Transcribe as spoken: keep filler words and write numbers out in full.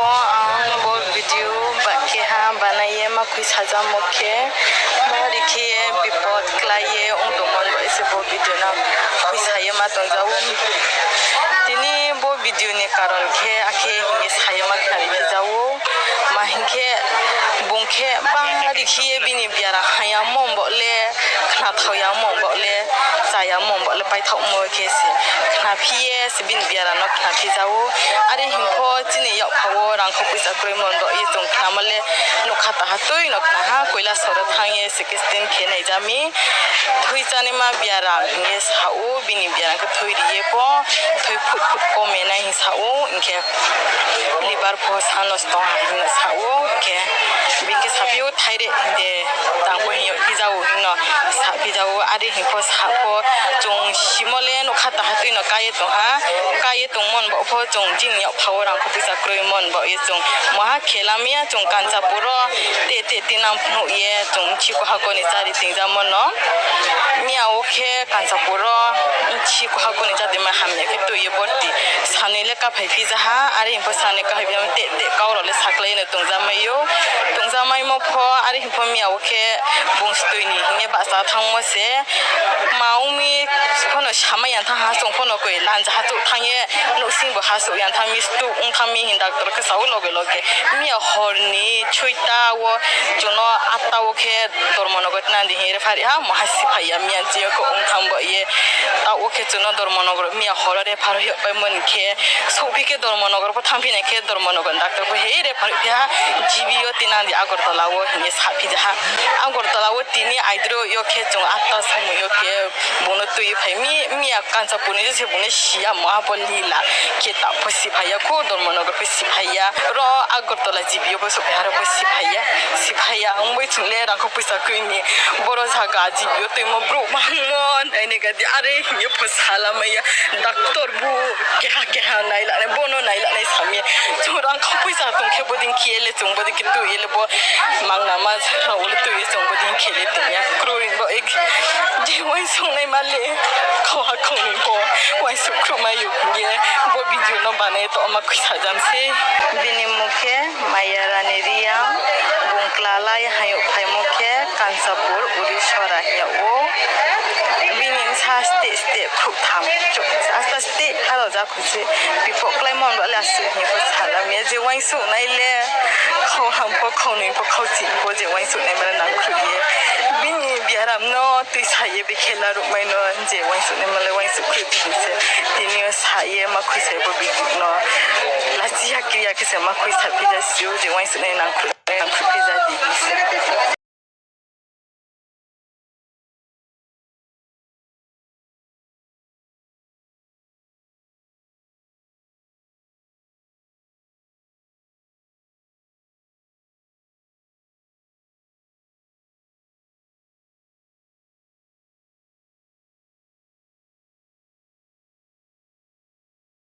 Ang bo video ba keha banai ye ma khuisajamo khe, bari khe bipot klái ye ong tongmo ni baoh ye se bo video no khuisa ye ma tongja ou. Tini bo video ni karon khe akhe hing ye sa ye ma khnari phi ja ou. Ma hing khe, bung khe bari khe ye bini biaram ha ya mo baoh le, khnathao ya mo baoh le, cha ya mo baoh le paithaohmo khe se khnaphi ye se bini biaram no khnaphi ja ou. Are hing pho chini yakpha wo rangkho poisa kroimo ni baoh ye chung khnamo le, nougkha taha tui no khna ha, Koilasahar wo thanng ye scan khe naija mi. Thoi chánaima biaram hing ye sa ou, bini biaram khe thoi ri ye pho, thoi phut phut kome nai hing sa ou, hing khe liver pho sa nosto ha hing no sa ou, hing khe bini khe saphi ou, thyroid de tang pho hing yag phi ja ou hing no saphi ja ou. Are hing pho sa pho, chung simo le nougkha taha tui no ká ye tong ha, ká ye tongmo ni baoh pho chung chini yakpha wo rangkho poisa kroimo ni baoh ye chung maha khe lamai ya, chung Kanchanpur wo te te tinang phnuh ye chung bchi kuhako ni chári tingjamo no. Miya wo khe Kanchanpur wo bchi kuhako ni chári ma hamya khe tui ye borti sanoi le káphai phi ja ha, are hing pho sanoi káphai phi ja te te kau rao le sakhlai ye no tongja mai ou. Tongja maimo pho, are hing pho miya wo khe bung stoi ni hing ye bahcha thanngmo se. Ma ong mi pho no samai ya thanng ha, chung pho no koi lanja hachouh thanng ye, nouhsing bo hachouh ya thanng mi, stroke ong thanng mi hing doctor khe sa ou loge loge. Miya hor ni soita wo, chung no atta wo khe Dharmanagar tinang di hing ye refer ri ha, maha siphai ya miya chi yo khe ong thanng bo ye. Taoh wo khe chung no Dharmanagar miya hor wo refer ri yagpaimo ni khe, souhphi khe Dharmanagar pho thanngphi nai khe Dharmanagar ni doctor pho he refer ri phi ha, G B wo tinang di Agartala wo hing ye saphi ja ha. Agartala wo tini aidroih yo khe chung atta somoi yo khe bung no tui ye phai mi, miya Kanchanpur ni je se bung no si ya, maha pho lila khe ta pho siphai ya khou, Dharmanagar pho siphai ya, ro Agartala G B wo pho souhphai ha, ro pho siphai ya, siphai ya ong bai chung le rangkho poisa kroi ni, boro zaga G B wo tuimo brouh bangmo nainai ga di, are hing ye pho sa lamai ya, doctor bu keha keha nai la nai, bo no nai la nai sa mi. Chung rangkho poisa tong khe bodei khe ye le chung bodei khe tui ye le bo mangnama rao le tui ye chung bodei khe le tong ya. Kroi bo ek je uaingsouhnaima le khauha khaunoi pho uaingsouh khruhmai ou hing ye bo video no banai ye tongma khuisa jam sei. Bini mmung khe Maya Rani Reang, bung klalai ha yag phaimo khe Kanchanpur, Urisora hing yag ou. Bini bsa steh steh khruhtham, asta steh haro ja kho se, bipot kláimo ni baoh le asuh hing pho sa lamai ya, je uaingsouhnai le khauha pho khaunoi pho khauchi pho je uaingsouhnaima le nangkhruh ye. Bini biaram no tuisa ye bikhe laruhmai no je uaingsouhnaima le uaingsouh khruh di hing se. Tini yo sa ye ma khuisa ye bo video no lachi ya kri ya khe se ma khuisa phi ja si ou, je uaingsouhnai nangkhruh, nangkhruh phi ja di hing se.